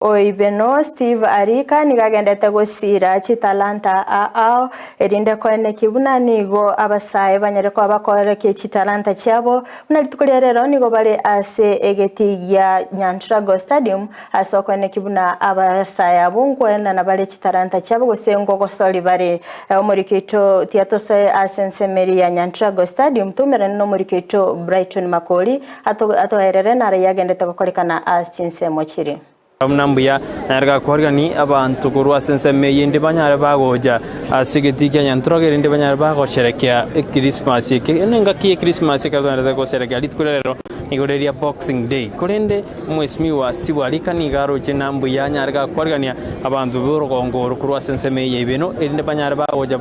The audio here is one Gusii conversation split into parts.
Oibeno Steve Arika nigo agendete gosiira chitalanta ao erinde koeneki buna nigo abasae banyare koba bakoorokia chitalanta chiabo buna rituko ria rero nigo bare ase egetii gia Nyantrago Stadium ase okoeneki buna abasae abwo nkoenana bare chitalanta chiabo gose nkogosori bare. Omoriki oito tiatosoe ase ensemo eria ya Nyantrago Stadium toumerane nomoriki oito Brighton Makori Atoerere naro agendete gokorekana ase chinsemo chiria. Buna mbuya nanyare gakwarigani abanto korwa ase ensemo eye inde banyare bagocha ase egetii kia Nyantrogo erinde banyare bagosherekea Ekrismasi eke. Eye nengaki y'Ekrismasi ekero togendete gosherekea rituko ria rero nigo rire ria Boxing Day. Korende omwesimigwa Steve Arika nigo aroche na mbuya anyare gakwarigania abanto b'orogongo oro korwa ase ensemo eye ya Ibeno erinde banyare bagocha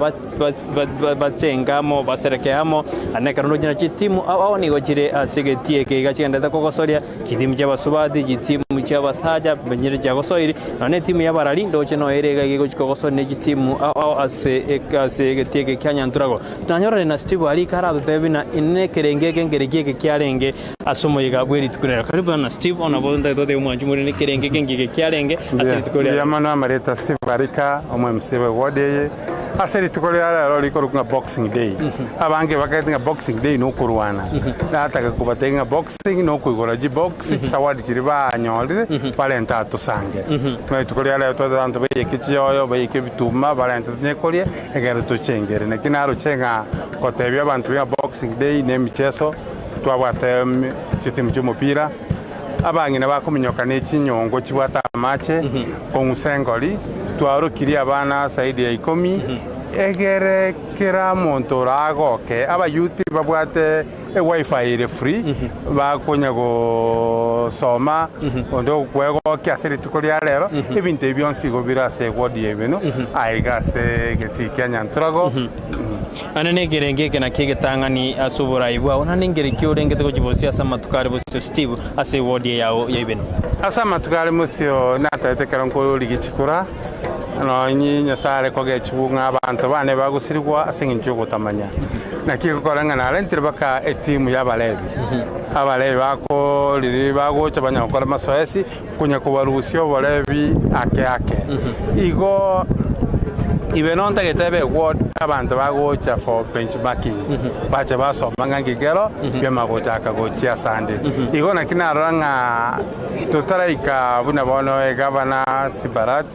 Bachenge amo, basereke amo, naende ekero ndoche na chitimu ao ao nigo chire ase egetii eke iga chigenderete kogosoria, chitimu chi'abasubati, chitimu chi'abasacha, banyire chiagosoiri, nonya na etimu y'abarari ndoche noyo ere iga iga egochia kogosoria ne chitimu ao ao ase ase egetii eke kia Nyanturago. Nanyorane na Steve aria iga aratotebie buna inee ekerenge eke nkereki eke kiarenge ase omoyega bwe rituko riaye. Karibu bana Steve, bono nabo ntagete gotebia omwanchi more nekerenge eke nki eke kiarenge ase rituko riaye. Mbuya mono amareta Steve Arika, omo MC bwe ward eye. Ase rituko ria rero rikorokwa ng'a Boxing Day, abange bakagete ng'a Boxing Day nokorwana. Nataka kobatebia ng'a boxing nokoigora chibox, chisawadi chiria banyorire barente atosange. Buna rituko ria rero twete abanto baiyeke chiyoyo, baiyeke ebituma, barente tonye koria, ekero tochengere. Naki naroche ng'a gotebia abanto ng'a Boxing Day na emicheso, twabwate chitimu chi'omopira, abang'ina bakominyoka ne chinyongo chibwate amache, kong'usa engori, twaorokirie abana zaidi ya ikomi, egere kera omonto oragoke, abayuti babwate ewifi ere free, bakonya gosoma, onde okwegokia ase rituko ria rero, ebinto ebi bionsi igo bire ase eward ya Ibeno, aiga ase egetii kia Nyanturago. Naende nekerenge eke nakio egetang'ani ase oborai bwao, naende nkere ki orengete gochia bosio ase amatuko are bosio Steve, ase eward eye yao ya Ibeno? Ase amatuko are mosio natagete ekero nkorigia chikura, nonye Nyasae are kogechigwa ng'a abanto bane bagosirigwa ase eng'encho y'ogotamanya. Naki egokora ng'a narentire mpaka etimu y'Abalevi. Abalevi bako riria bagocha banya gokora amasoesi, konya kobarusia oborebi ake ake. Igo ibe nontagete ebe eward abanto bagocha for benchmarking, bache basoma ng'a nki kero biama gochaka gochia asande. Igo naki narora ng'a totaraika buna bono egavana Sibarat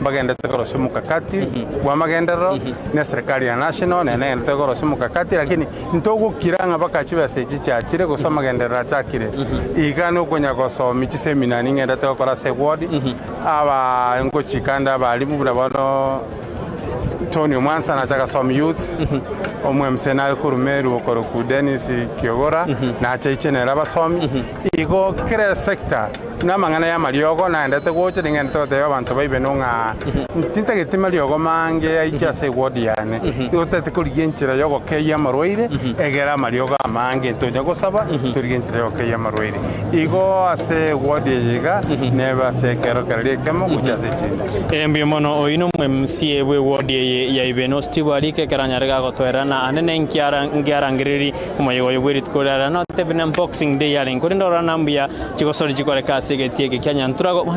mbagendete korosia omokakati bw'amagenderero, na eserikari ya national nere negendete korosia omokakati lakini Ntogokira ng'a baka chibesa echi chiachire, gose amagenderero achakire. Iga nokonya gosomia chisemina ning'endete gokora ase eward, aba ngochika nde abalimu buna bono Tony Omwansa nache agasomia youths, omo MCA nare korwa Meru okorokwa Dennis Kiogora, nache aiche nere abasomi. Igo kera esector Namang'ana y'amariogo naendete gocha, ning'endete gotebia abanto baibeno ng'a tintageti mariogo mange aiche ase eward yane. Igo totagete korigia enchera y'ogokeyia amarwaire, egere amariogo amange ntonya gosaba, torigie enchera y'ogokeyia amarwaire. Igo ase eward eye iga, nebe ase ekero keria ekemo gochia ase echinde. Mbuya mono, oyio nomo MCA bw'eward eye ya Ibeno, Steve Arike, ekero anyare gagotoerera na ande nenkiara nkiarangereri omoyega oyo bw'erituko riria notebire na Boxing Day yarenge, korende orora na mbuya Chigosori chikoreka ase egetii eke kia Nyanturago.